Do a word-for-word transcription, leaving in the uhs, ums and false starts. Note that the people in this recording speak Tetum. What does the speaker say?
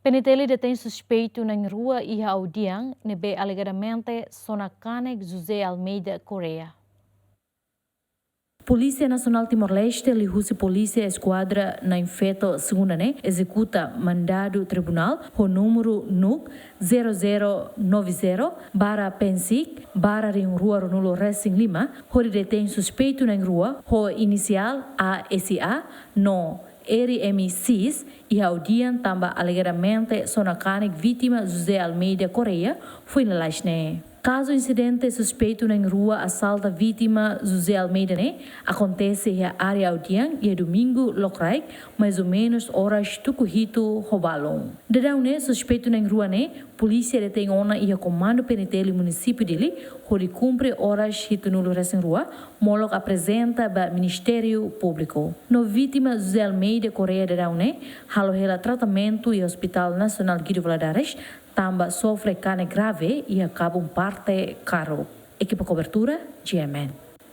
PNTL detein suspeitu na'in-rua iha Audian ne'ebé alegadamente sona kanek José Almeida Correia. Polísia Nasionál Timor-Leste liuhusi Polísia Eskuadra na'in-feto segunda ne'e ezekuta mandadu tribunál ho númeru NUC zero zero nove zero barra PNSIC barra rihun rua ruanulu resin lima, hodi detein suspeitu na'in-rua ho inisiál A S A no R M X iha Audian tanba alegadamente sona kanek vítima José Almeida Correia foin lalais ne'e. Kazu insidente suspeitu na'in-rua asalta vítima José Almeida ne'e akontese iha área Audian iha domingu lokraik, mais ou menus oras tuku hitu ho balun. Daudaun ne'e suspeitu na'in-rua ne'e polísia detein ona iha komandu PNTL Munisípiu Dili, hodi kumpre oras hitunulu resin rua, molok aprezenta ba Ministériu Públiku. No vítima José Almeida Correia daudaun ne'e halo hela tratamentu iha Hospital Nasionál Guido Valadares, tanba sofre kanek grave iha kabun parte karuk. Ekipa kobertura, G M N.